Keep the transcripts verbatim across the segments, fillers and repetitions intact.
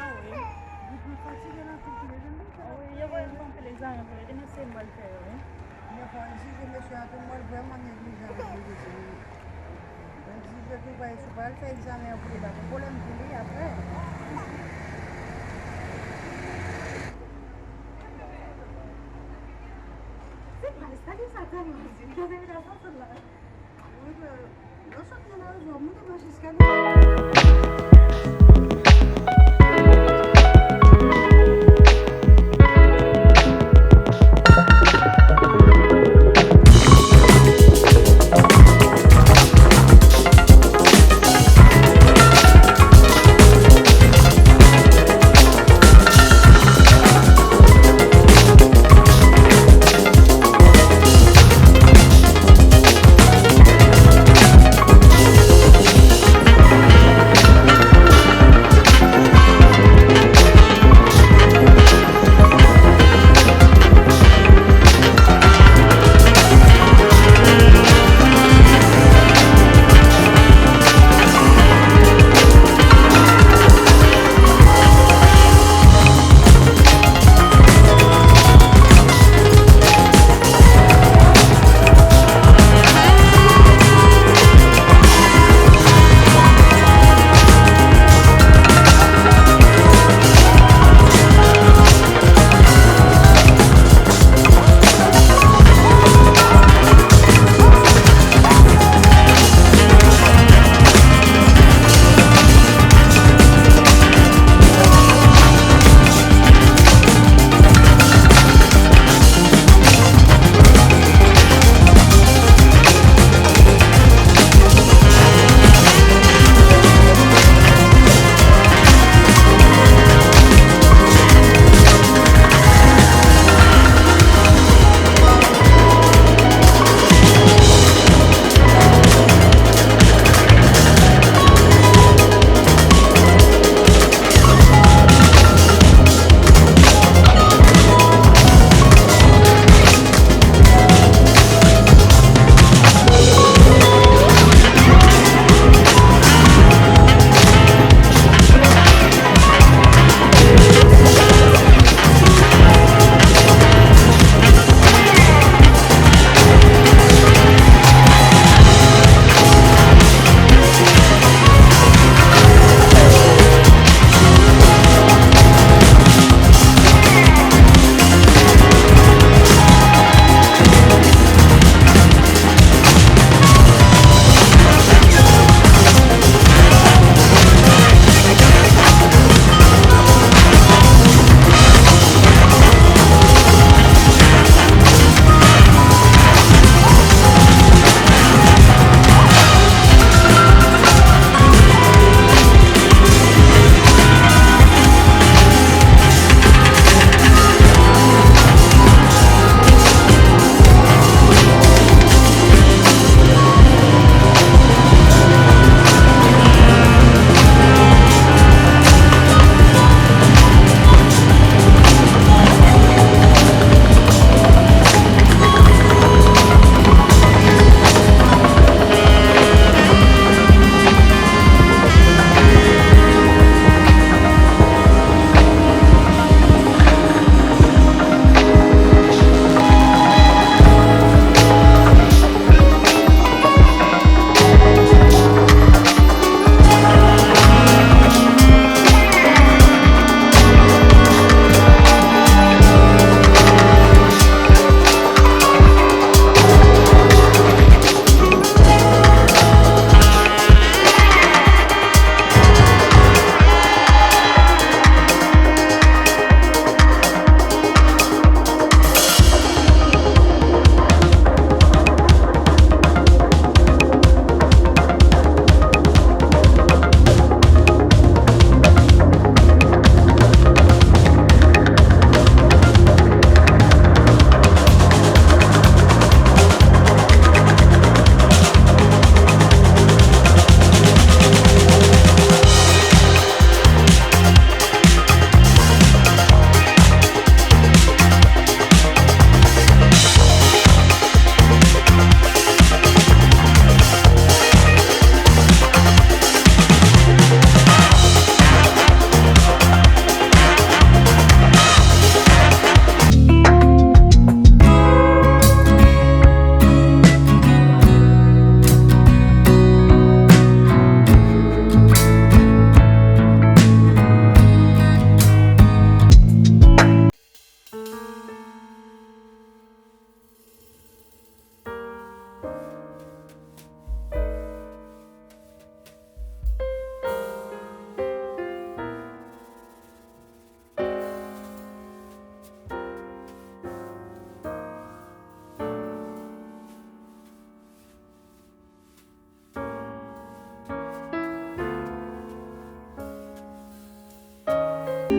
Ah wi. Li pli fatige nan tout lè, jan li fè. Ah wi, yo voye m fè anpil egzamen pou yo. Demen se m pral fè yo, wi. Yon fwa, li di ke mesye a tou, mwen vrèman neglijan avèk li, mesye. Mwen di, je tou bay sou pral fè egzamen an pou li, pa gen pwoblèm pou li apre. Se pa, sa gen sa tèlman di, gade, gade, sa sot la. Wi, men, lè w sot nan larezon, moun te mache jiska nan.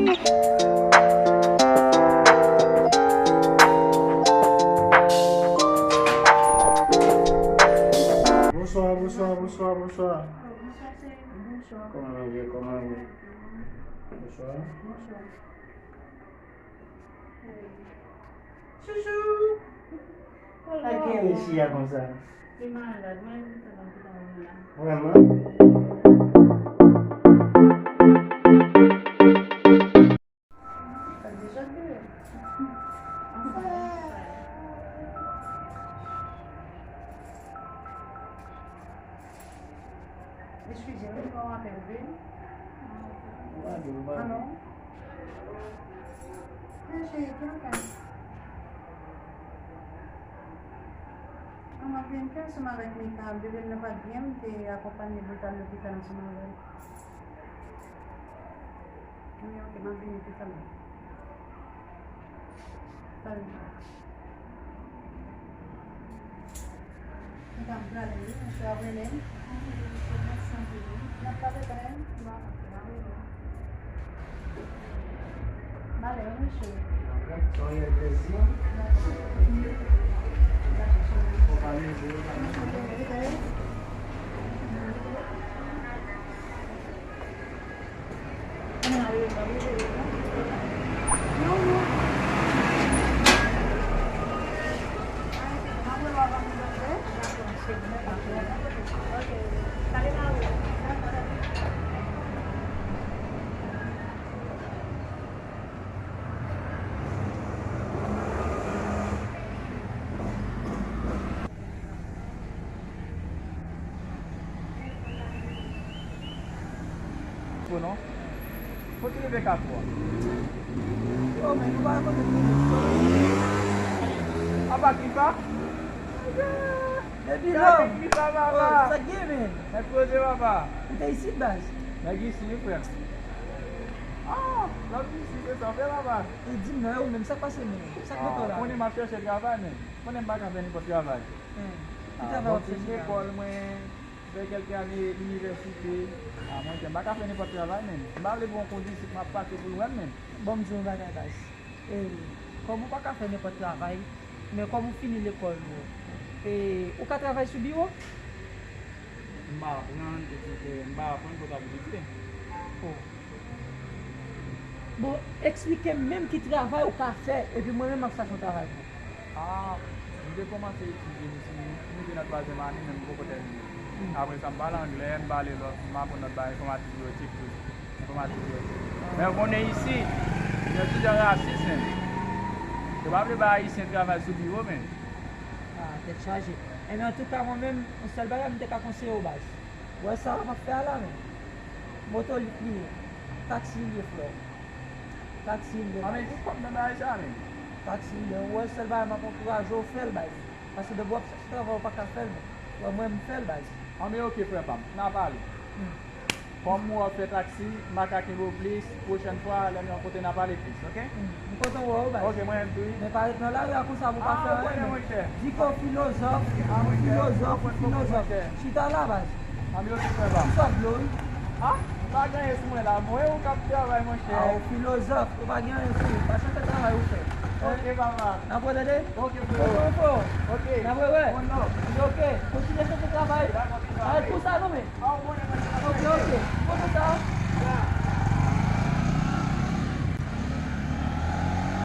Bonswa, bonswa, bonswa, bonswa. Kòman nou ye? Kòman nou ye? Bonswa. Chouchou. Ak ki rechi a konsa? Li malad, mwen menm ki fè l anpil anpil la. Vrèman? Sa deja te. Anfòm. Eskize m, mwen apèl vin. Ou pa di, ou pa di. Alò? Men cheri, ki anfè? Mwen vin fè ansanm avèk Mika, bebe m nan pa t byen, m te akonpanye l pou l t al lopital ansanm avè l. Wi, ok, m ap vini toutalè. Talè. Mwen t ap prale wi, mesye ap rele m. N ap pale kanmenm. M ale wi, mesye. Soyez plaisir. Faut pas les yeux. Pou non. Fò ti leve kat fwa. Yo, men, nou pa konnen ki. Apa Krifa? Depi lò. Krifa, papa. Oh, sa gen, men? Mèt poze, papa. Ou te isit, baz? Nèg isi, wi, frè. Ah, lòt isi, se sa, frè, papa. E di m non, e ou menm, sa k pase menm? Sa k mete w la? Konnen m ap chèche travay, men. Konnen m pa ka fè nenpòt travay. Hmm. Ki travay w ap chèche la? Lekòl mwen, fè kèlke ane inivèsite. Ah, mwen, m pa ka fè nenpòt travay, men. M pa vle pran kondisip m ap pase pou l wè m, men. Bon, m di w yon bagay, baz. E, kòm ou pa ka fè nenpòt travay, men kòm ou fini lekòl ou, e, ou ka travay sou biwo? M pa aprann, epi, e, m pa aprann pou ta vin isit. Oh. Bon, eksplike m menm ki travay ou ka fè, epi mwen menm m ap chache yon travay pou ou. Ah, m te kòmanse etidye isi, m rive nan twazyèm ane, men m poko tèmine. Hmm. Apre sa, m pale anglè, m pale lòt, m aprann lòt bagay, enfòmatik biwotik tou. Enfòmatik biwotik. Men ou konnen isi, gen toujou rasis, men. Yo pa vle bay Ayisyen travay sou biwo, men. Ah, tèt chaje. Enben, antouka, mwen menm, yon sèl bagay m te ka konseye w, baz. Ou wè sa w ap fè a la, men. Motolit li ye. Taksi li ye, frè. Taksi li ye. A, men ki kòb nan bagay sa, men? Taksi li ye. Ou wè sèl bagay m ap ankouraje w, fè l, baz. Paske depi w ap chèche travay, ou pa ka fè l, men. Ou wè mwen, m fè l, baz. A, men oke, frè pa m. N a pale. Hmm. Kòm w ap fè taksi, m pa ka kenbe w plis. Pwochèn fwa, lè n rankontre, n a pale plis, oke? Hmm. M kontan wè w, baz. Oke, mwen menm tou, wi. Men pa ret nan lari a konsa pou w pa fè anyen, men. Di ke w filozòf, ou filozòf, ou filozòf. Chita la, baz. A, men oke, frè pa m. Sa dlo, wi. Ah, m pa gen anyen sou mwen la. Mwen, ou k ap travay, monchè. Ah, ou filozòf, ou pa gen anyen sou ou. Pa chèche travay ou fè. Oke, papa. N ap wè tande? Oke, frè. Oke, frè. Oke. N ap wè, wè. Oke. Kontinye chèche travay. Dakò, papa. Al pou sa, non, men. Ah, ou konnen, mwen. Oke, oke. Bon, pou sa.